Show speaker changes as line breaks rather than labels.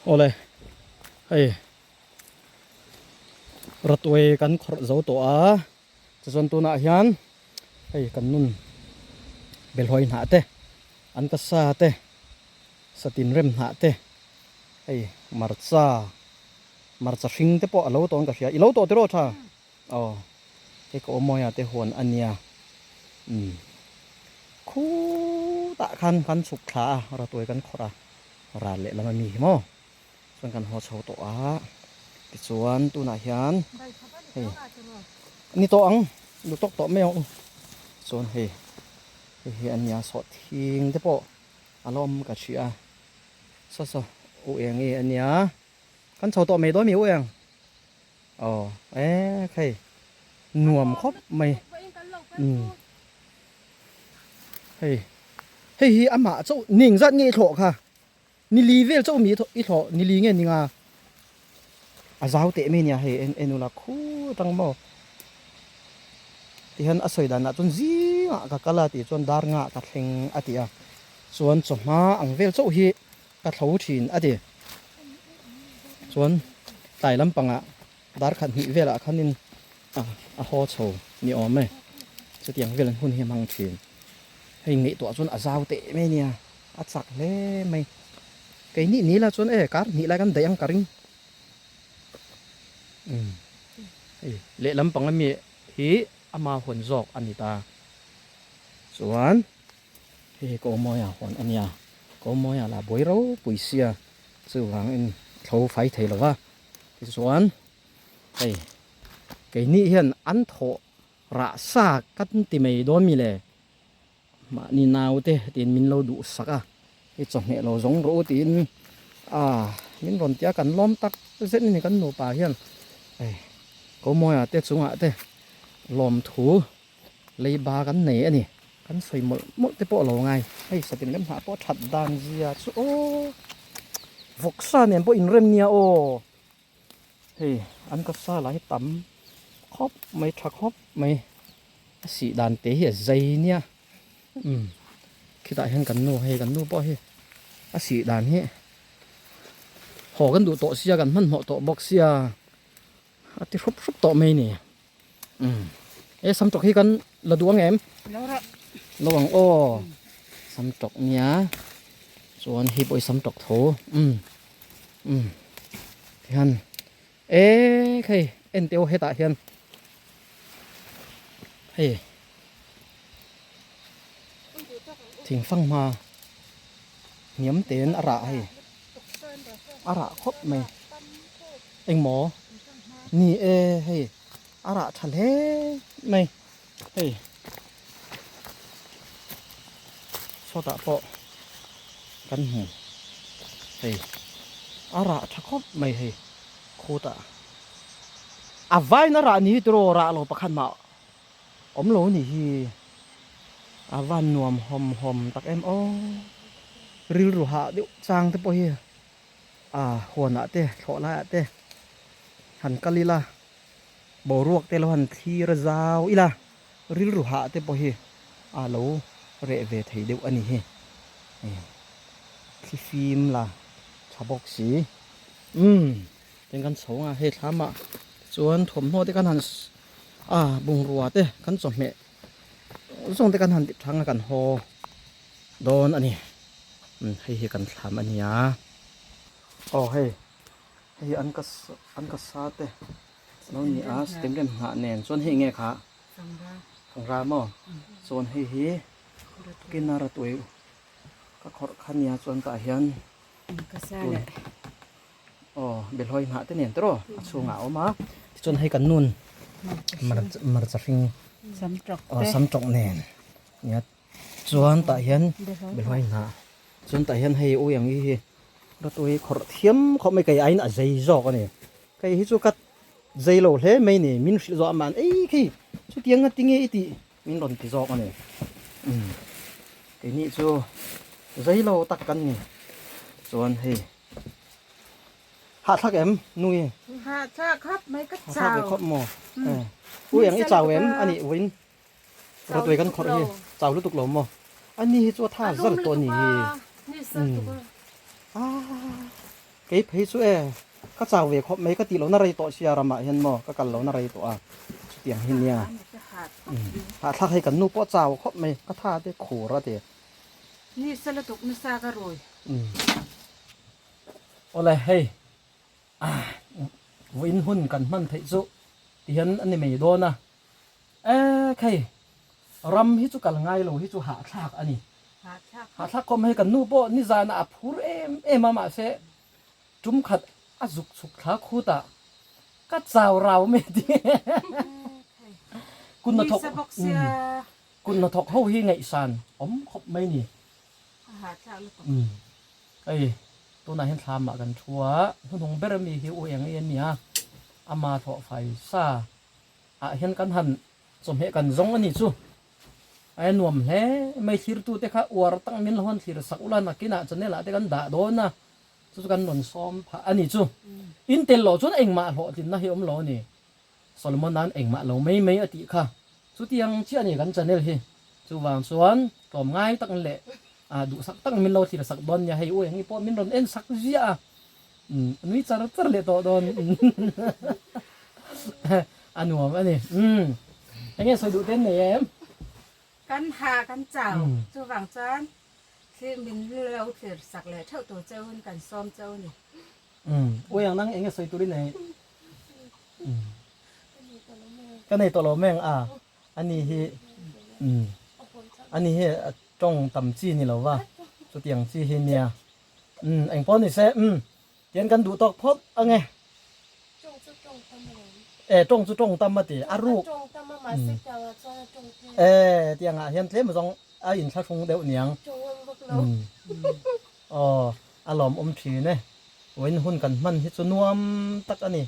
Awle hei rawtuai kan khawrh zo tawh a tichuan tunah hian hei kan nun belhawi hnah te an ka sa te satin rem hnah te hei hmarcha hmarcha hring te pawh a lo tawh in ka hria i lo tawh tiraw tha. Aw hei ka awmawia te huan a nia umm khutah khan kan chhuk thla a rawtuai kan khawrh a ral leh lam ami hi maw chuan kan haw chho tawh a tichuan tunah hian hei ni tawh ang lu tawk tawh mai ang u chuan hei hei hi a nia sawhthing te pawh a la awm ka hria saw saw u eng nge a nia kan chho tawh mai dawn mi u eng. Aw e khei nuam khawp mai umm hei hei hi amah chauh ning zat nge i thlawh kha ni li vel chauh mi i thlawh ni li nge ni nga a zau teh mai nia hei en en ula khur tang maw tihian a sawi danah chuan zingah ka kal a tih chuan dar ngah ka thleng a ti a chuan chawhma ang vel chauh hi ka thlo thin a ti. Chuan tlai lampangah dar khat hnih velah khanin a haw chho ni awm e. Chutiang vel an hun hi a hmang thin. Hei ngaihtuah chuan a zau teh mai nia, a chak hle mai. Keini ni la chuan e kar hnih lai kan daih ang ka ring. Umm hei lehlam pang ami hi ama hawn zawk a ni ta. Chuan. Hei hi Kawmawia huan a nia, Kawmawia lah buai ropui sia chuvangin thlo fai thei lo va, tichuan hei keini hian an thawh rah sa kan ti mai dawn mi le, mahni naute tiin min lo duh sak a, hei chawhmeh lo zawng rawh u tiin ah min rawn ti a kan lawm tak zet a ni kan nupa hian hei Kawmawia te chungah te lawmthu. Leiba kan nei a ni. Kan sawi mawlh mawlh te pawh a lo ngai. Hei satin lem hnah pawh that dan zia chu aw. Vawksa nen pawh inrem nia aw. Hei an ka sa lah hi tam khawp mai tha khawp mai. A sih dan te hi a zai nia. Umm khitah hian kan nu hei kan nu pawh hi a sih dan hi haw kan duh tawh sia kan hmanhmawh tawh bawk sia a ti hrup hrup tawh mai ni. Umm e sam tawk hi kan la duh ang em?
Lo rawh.
Lo ang aw. Sam tawk nia. Chuan hei pawh hi sam tawk tho. Umm umm tihian e khei en teh u hetah hian hei thing fanghma hniam tein a rah hei a rah khawp mai. Engmaw? Ni e, hei a rah tha hle mai hei sawtah pawh kan hmu hei a rah tha khawp mai hei khutah a vain a rah ni hi tiraw rah lo pakhat mah awm lo ni hi a van nuam hawm hawm tak em aw rilru hah deuh chang te pawh hi. A huanah te thlawh laiah te han kal ila boruak te lo han thlir zau ila rilru hah te pawh hi a lo reh ve thei deuh a ni hi thli fim la tha bawk si umm tin kan chho ang a hei thlamah chuan thawmhnaw te kan han a bungrua te kan chawhmeh zawng te kan han ti thang a kan haw dawn a ni. Umm hei hi kan thlam a nia aw hei hei an ka an ka sa te lo ni a stem rem nghah nen chuan hei nge kha sangra maw chuan hei hi kinara tui ka khawrh kha nia chuan tah hian tun aw belhawi hnah te nen tawh a chhungah a awm a tichuan hei kan nun hmarcha hring sam tawk nen nia. Chuan tah hian Belhai hnah chuan tah hian hei ui ang hi hi rawtui khawrh thiam khawp mai kei aiin a zei zawk a ni. Kei hi chu ka zei lo hle mai ni min hrilh zawh aman ei khi chutiang a tinge i tih min rawn ti zawk a ni. Umm keini chu zei lo tak kan ni chuan hei hahthlak em nui?
Hahthlak khawp mai ka chau.
Hahthlak ve khawp maw? Ui ang i chau em a nih vawiin. Rawtuai kan khawrh hi chau lutuk lo maw? A ni hi chu a tha zal tawh a ni hi. Kei phei chu e, ka chau ve khawp mai ka tih lohna rei tawh sia ramah hian maw ka kal lohna rei tawh a, chutiang hi nia. Hahthlak hei kan nu pawh chau khawp mai, ka tha te khur a ti.
Ni sa lutuk nasa ka rui.
Awle hei vawiin hun kan hman theih chu tihian a ni mai dawn a, e khei ram hi chu kal ngai lo hi chu hahthlak a ni. Hahthlak khawp mai kan nu pawh nizanah a phur em em a mahse tum khat a zuk chhuk thla khut a ka chau rau mai a ti. Kun hnathawk kun hnathawk ho hi ngaihsan awm khawp mai ni. Hei tunah hian thlamah kan thu a hnuhnung ber ami hi u eng i a nia ama thlawh fai sa ah hian kan han chawhmeh kan zawng a ni chu. A nuam hle mai thlirtute kha uar tak min lo han thlir sak ula nakinah channel ah te kan dah dawn a chu chu kan rawn sawm phah a ni chu. In tel loh chuan engmah hlawhtlinna hi awm lo a ni. Solomon an engmah lo mai mai a tih kha chutiang chiah a ni kan channel hi. Chuvang chuan tlawm ngai tak leh duhsak tak min lo thlir sak dawn nia hei u eng i pawh min rawn en sak ziah a a nui char char leh tawh dawn a nuam a ni. Eng nge sawi duh te an nei em?
Kan ha kan chau chuvang chuan thlir min lo thlir sak leh theuh tur cheu in kan sawm cheu a ni.
U eng nang eng nge sawi tur i nei? Ka nei tawh lo meng a. A ni hi a ni hi tawng tam chi ni lo va chutiang chi hi nia eng pawh ni se tian kan duh tawk phawt ang e. E tawng chu tawng tam a ti a ruk e tiangah hian tlem zawng a inthlahrung deuh niang aw a lawmawm thin e vawiin hun kan hman hi chu nuam tak a ni.